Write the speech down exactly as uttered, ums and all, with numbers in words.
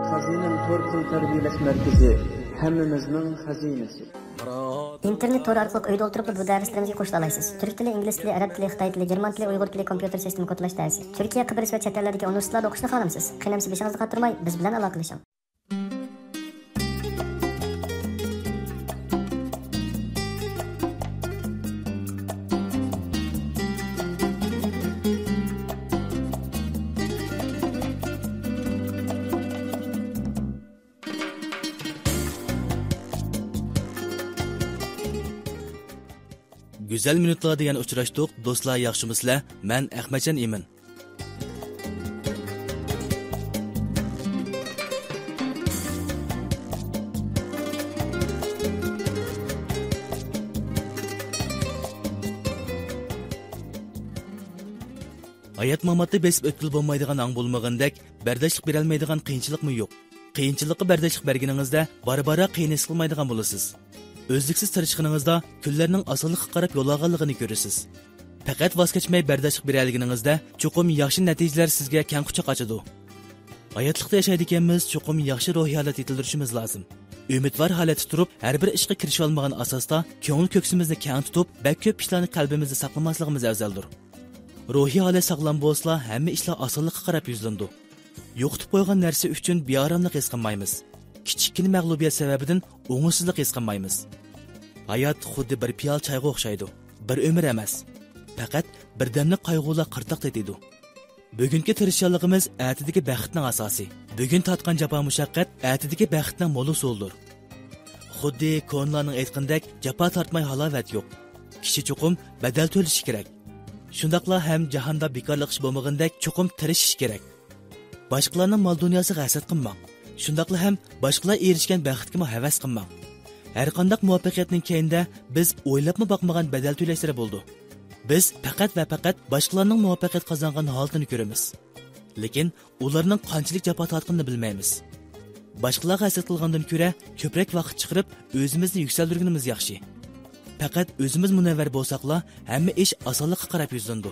خەزىنەم تور تىل تەربىيەلەش مەركىزى، ھەممىمىزنىڭ خەزىنىسى. ئىنتېرنېت تورى ئارقىلىق ئۆيدە ئولتۇرۇپلا بۇ دەرسلىرىمىزگە قوشۇلالايسىز. تۈرك تىلى، ئىنگلىز تىلى، ئەرەب تىلى، خىتاي تىلى، گېرمان تىلى، ئۇيغۇر تىلى، كومپيۇتېر سىستېما كودلاش دەرسى. تۈركىيە، قەبرىسى ۋە چەت ئەللەردىكى ئۇنىۋېرسىتېتلاردا ئوقۇشنى خالامسىز؟ قېنى ئەمىسە بېشىڭىزدا قاتۇرماي، بىز بىلەن ئالاقىلىشىڭ. گۈزەل مىنۇتلاردا يەنە ئۇچراشتۇق. دوستلار، ياخشىمۇسىلەر؟ مەن ئەخمەتجان ئىمىن. ھايات-ماماتنى بېسىپ ئۆتكىلى بولمايدىغان ئاڭ بولمىغاندەك، بەرداشلىق بېرەلمەيدىغان قىيىنچىلىقمۇ يوق. قىيىنچىلىققا بەرداشلىق بەرگىنىڭىزدە، بارا-بارا قىيىن ھېس قىلمايدىغان بولىسىز. ئۈزلۈكسىز تىرىشقىنىڭىزدا كۈنلەرنىڭ ئاسانلىققا قاراپ يول ئالغانلىقىنى كۆرىسىز. پەقەت ۋاز كەچمەي بەرداشلىق بېرەلىگىنىڭىزدە، چوقۇم ياخشى نەتىجىلەر سىزگە كەڭ قۇچاق ئاچىدۇ. ھاياتلىقتا ياشايدىكەنمىز، چوقۇم ياخشى روھىي ھالەت يېتىلدۈرۈشىمىز لازىم. ئۈمىدۋار ھالەتتە تۇرۇپ، ھەر بىر ئىشقا كىرىشىۋالمىغان ئاساستا، كۆڭۈل كۆكسىمىزنى كەڭ تۇتۇپ، بەك كۆپ ئىشلارنى قەلبىمىزدە ساقلىماسلىقىمىز ئەۋزەلدۇر. روھىي ھالەت ساغلام بولسىلا، ھەممە ئىشلار ئاسانلىققا قاراپ يۈزلىنىدۇ. يوقىتىپ قويغان نەرسە ئۈچۈن بىئاراملىق ھېس قىلمايمىز. كىچىككىنە مەغلۇبىيەت سەۋەبىدىن ئوڭۇشسىزلىق ھېس قىلمايمىز. ھايات خۇددى بىر پىيالە چايغا ئوخشايدۇ. بىر ئۆمۈر ئەمەس. پەقەت بىردەملىك قايغۇلار قىرتاق تېتىيدۇ. بۈگۈنكى تىرىشچانلىقىمىز ئەتىدىكى بەختنىڭ ئاساسى. بۈگۈن تارتقان جاپا-مۇشەققەت ئەتىدىكى بەختنىڭ مول ھوسۇلىدۇر. خۇددى كونىلارنىڭ ئېيتقىنىدەك، جاپا تارتماي ھالاۋەت يوق. كىشى چوقۇم بەدەل تۆلىشى كېرەك. شۇنداقلا ھەم جاھاندا بىكارلىق ئىش بولمىغىنىدەك، چوقۇم تىرىشىش كېرەك. باشقىلارنىڭ مال-دۇنياسىغا ھەسەت قىلماڭ. شۇنداقلا ھەم باشقىلار ئېرىشكەن بەختكىمۇ ھەۋەس قىلماڭ. ھەرقانداق مۇۋەپپەقىيەتنىڭ كەينىدە بىز ئويلاپمۇ باقمىغان بەدەل تۆلەشلەر بولىدۇ. بىز پەقەت ۋە پەقەت باشقىلارنىڭ مۇۋەپپەقىيەت قازانغان ھالىتىنى كۆرىمىز. لېكىن ئۇلارنىڭ قانچىلىك جاپا تارتقىنىنى بىلمەيمىز. باشقىلارغا ھەسەت قىلغاندىن كۆرە كۆپرەك ۋاقىت چىقىرىپ، ئۆزىمىزنى يۈكسەلدۈرگىنىمىز ياخشى. پەقەت ئۆزىمىز مۇنەۋۋەر بولساقلا، ھەممە ئىش ئاسانلىققا قاراپ يۈزلىنىدۇ.